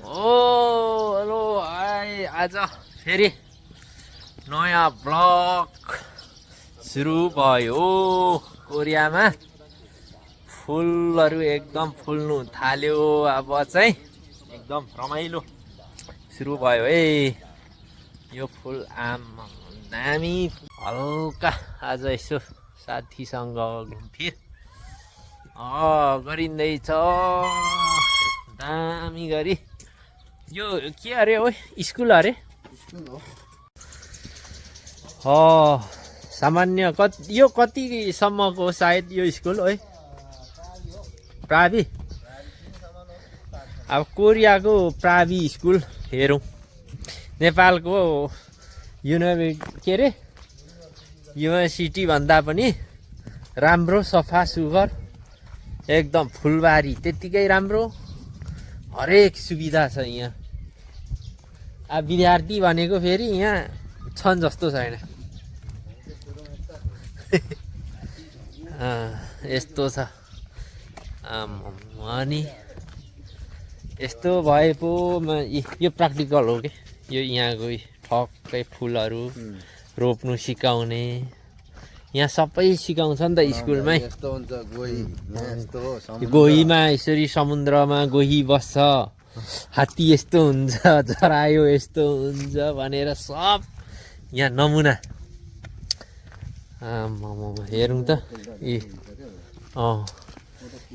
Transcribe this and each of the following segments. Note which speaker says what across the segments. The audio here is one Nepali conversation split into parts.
Speaker 1: हेलो हाई आज फेरि नयाँ ब्लग सुरु भयो। कोरियामा फुलहरू एकदम फुल्नु थाल्यो। अब चाहिँ एकदम रमाइलो सुरु भयो है। यो फुल दामी हल्का आज यसो साथीसँग घुमफिर गरिँदैछ दामी गरी। यो के अरे ओ स्कुल अरे सामान्य यो कतिसम्मको सायद यो स्कुल हो प्रावि। अब कोरियाको प्रावि स्कुल हेरौँ। नेपालको युनिभर्सिटी भन्दा पनि राम्रो सफा सुग्घर एकदम फुलबारी त्यतिकै राम्रो हरेक सुविधा छ यहाँ। अब विद्यार्थी भनेको फेरि यहाँ छन् जस्तो छैन। यस्तो छ अनि यस्तो भए पो यो प्र्याक्टिकल हो कि यो यहाँको ठक्कै फुलहरू रोप्नु सिकाउने यहाँ सबै सिकाउँछ नि त स्कुलमै। गोहीमा यसरी समुद्रमा गोही बस्छ, हात्ती यस्तो हुन्छ, जरायो यस्तो हुन्छ भनेर सब यहाँ नमुना। हेरौँ त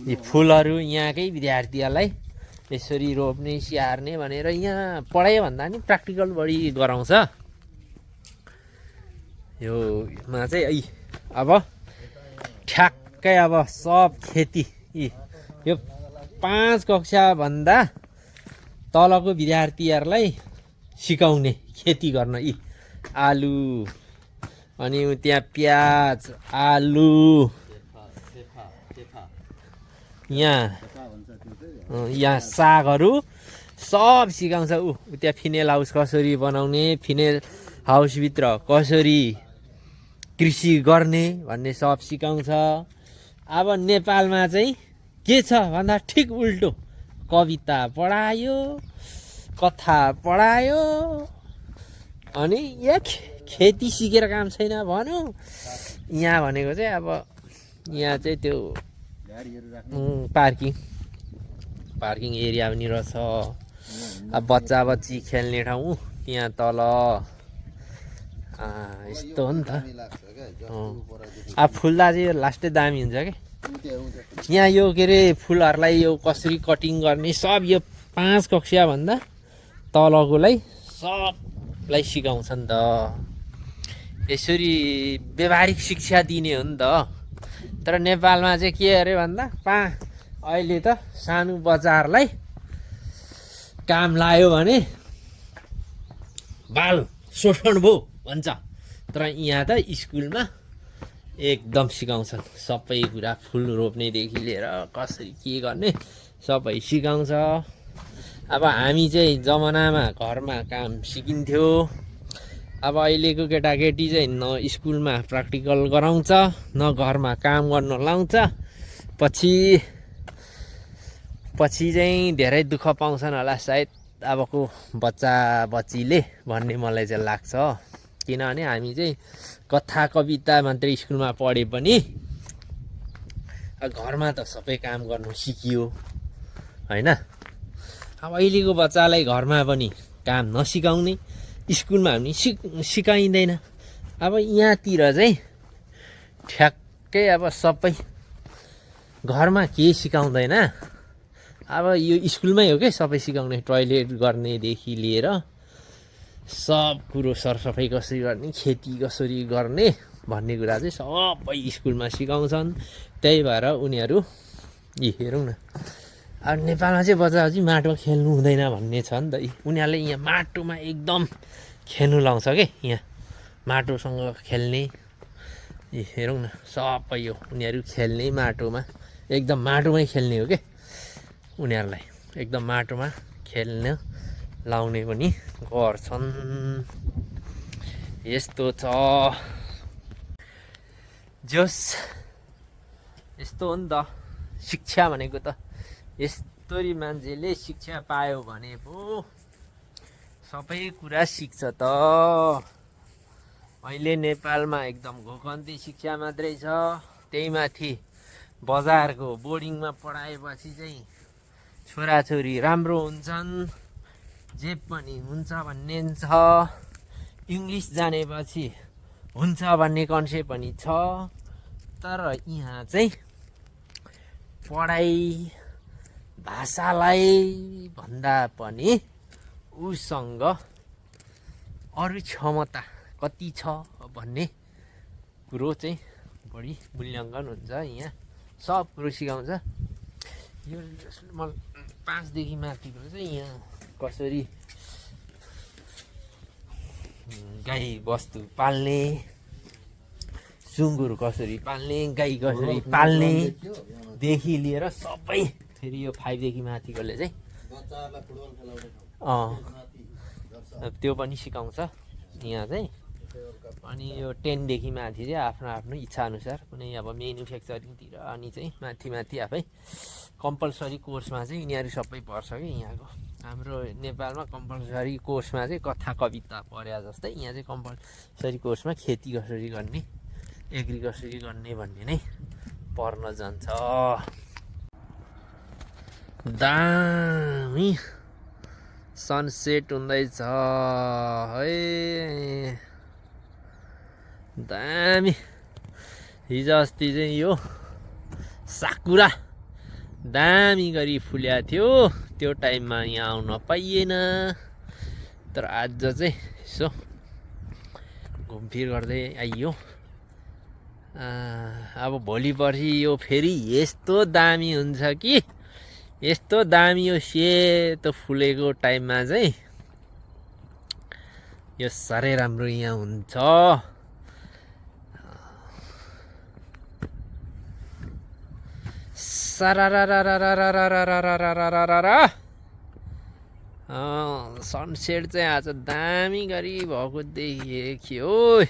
Speaker 1: यी फुलहरू यहाँकै विद्यार्थीहरूलाई यसरी रोप्ने स्याहार्ने भनेर यहाँ पढाइ भन्दा नि प्र्याक्टिकल बढी गराउँछ। योमा चाहिँ अब ठ्याक्कै अब सब खेती यो 5 कक्षाभन्दा तलको विद्यार्थीहरूलाई सिकाउने खेती गर्न। आलु अनि त्यहाँ प्याज आलु यहाँ सागहरू सब सिकाउँछ। त्यहाँ फिनेल हाउस कसरी बनाउने, फिनेल हाउसभित्र कसरी कृषि गर्ने भन्ने सब सिकाउँछ। अब नेपालमा चाहिँ के छ भन्दा ठिक उल्टो, कविता पढायो, कथा पढायो अनि खेती सिकेर काम छैन भन्यो। यहाँ भनेको चाहिँ अब यहाँ चाहिँ त्यो पार्किङ एरिया पनि रहेछ। अब बच्चा बच्ची खेल्ने ठाउँ त्यहाँ तल यस्तो हो नि त। अब फुल्दा चाहिँ यो लास्टै दामी हुन्छ क्या। यहाँ यो के अरे फुलहरूलाई यो कसरी कटिङ गर्ने सब यो 5 कक्षाभन्दा तलकोलाई सबलाई सिकाउँछ नि त। यसरी व्यावहारिक शिक्षा दिने हो नि त। तर नेपालमा चाहिँ के अरे भन्दा अहिले त सानो बच्चाहरूलाई काम लायो भने बाल शोषण भयो भन्छ। तर यहाँ त स्कुलमा एकदम सिकाउँछन् सबै कुरा, फुल रोप्नेदेखि लिएर कसरी के गर्ने सबै सिकाउँछ। अब हामी चाहिँ जमानामा घरमा काम सिकिन्थ्यो। अब अहिलेको केटाकेटी चाहिँ न स्कुलमा प्र्याक्टिकल गराउँछ न घरमा काम गर्न लाउँछ। पछि चाहिँ धेरै दुःख पाउँछन् होला सायद अबको बच्चा बच्चीले भन्ने मलाई चाहिँ लाग्छ। किनभने हामी चाहिँ कथा कविता मात्रै स्कुलमा पढे पनि घरमा त सबै काम गर्नु सिकियो होइन। अब अहिलेको बच्चालाई घरमा पनि काम नसिकाउने, स्कुलमा पनि सिकाइँदैन। अब यहाँतिर चाहिँ ठ्याक्कै अब सबै घरमा केही सिकाउँदैन। अब यो स्कुलमै हो कि सबै सिकाउने, टोइलेट गर्नेदेखि लिएर सब कुरो, सरसफाइ कसरी गर्ने, खेती कसरी गर्ने भन्ने कुरा चाहिँ सबै स्कुलमा सिकाउँछन्। त्यही भएर उनीहरू हेरौँ न। अब नेपालमा चाहिँ बच्चाहरू चाहिँ माटोमा खेल्नु हुँदैन भन्ने छ नि त। उनीहरूले यहाँ माटोमा एकदम खेल्नु लाउँछ क्या। यहाँ माटोसँग खेल्ने हेरौँ न सबै यो उनीहरू खेल्ने माटोमा, एकदम माटोमै खेल्ने हो क्या। उनीहरूलाई एकदम माटोमा खेल्न लाउने पनि गर्छन्। यस्तो छ जोस्, यस्तो हो नि त शिक्षा भनेको त। यस्तरी मान्छेले शिक्षा पायो भने पो सबै कुरा सिक्छ त। अहिले नेपालमा एकदम घोकन्ती शिक्षा मात्रै छ। त्यही माथि बजारको बोर्डिङमा पढाएपछि चाहिँ छोराछोरी राम्रो हुन्छन्, जे पनि हुन्छ भन्ने छ। इङ्ग्लिस जानेपछि हुन्छ भन्ने कन्सेप्ट पनि छ। तर यहाँ चाहिँ पढाइ भाषालाई भन्दा पनि उसँग अरू क्षमता कति छ भन्ने कुरो चाहिँ बढी मूल्याङ्कन हुन्छ। यहाँ सब कुरो सिकाउँछ। यो 5 देखि माथिको चाहिँ यहाँ कसरी गाई बस्तु पाल्ने, सुँगुर कसरी पाल्ने, गाई कसरी पाल्ने देखि लिएर सबै फेरि यो 5 देखि माथिकोले चाहिँ त्यो पनि सिकाउँछ यहाँ चाहिँ। अनि यो 10 देखि माथि चाहिँ आफ्नो आफ्नो इच्छा अनुसार कुनै अब म्यानुफ्याक्चरिङतिर अनि चाहिँ माथि माथि आफै कम्पलसरी कोर्समा चाहिँ यिनीहरू सबै पर्छ कि यहाँको। हाम्रो नेपालमा कम्पलसरी कोर्समा चाहिँ कथा कविता पढ्या जस्तै यहाँ चाहिँ कम्पलसरी कोर्समा खेती कसरी गर्ने, एग्री कसरी गर्ने भन्ने नै पर्न जान्छ। दामी सनसेट हुँदैछ है, दामी। हिजो अस्ति चाहिँ यो साकुरा दामी गरी फुल्या थियो, त्यो टाइममा यहाँ आउन पाइएन। तर आज चाहिँ यसो घुमफिर गर्दै आइयो। अब भोलि पर्सि यो फेरि यस्तो दामी हुन्छ कि, यस्तो दामी यो सेतो फुलेको टाइममा चाहिँ यो साह्रै राम्रो यहाँ हुन्छ। सनसेट चाहिँ आज दामी गरी भएको देखियो।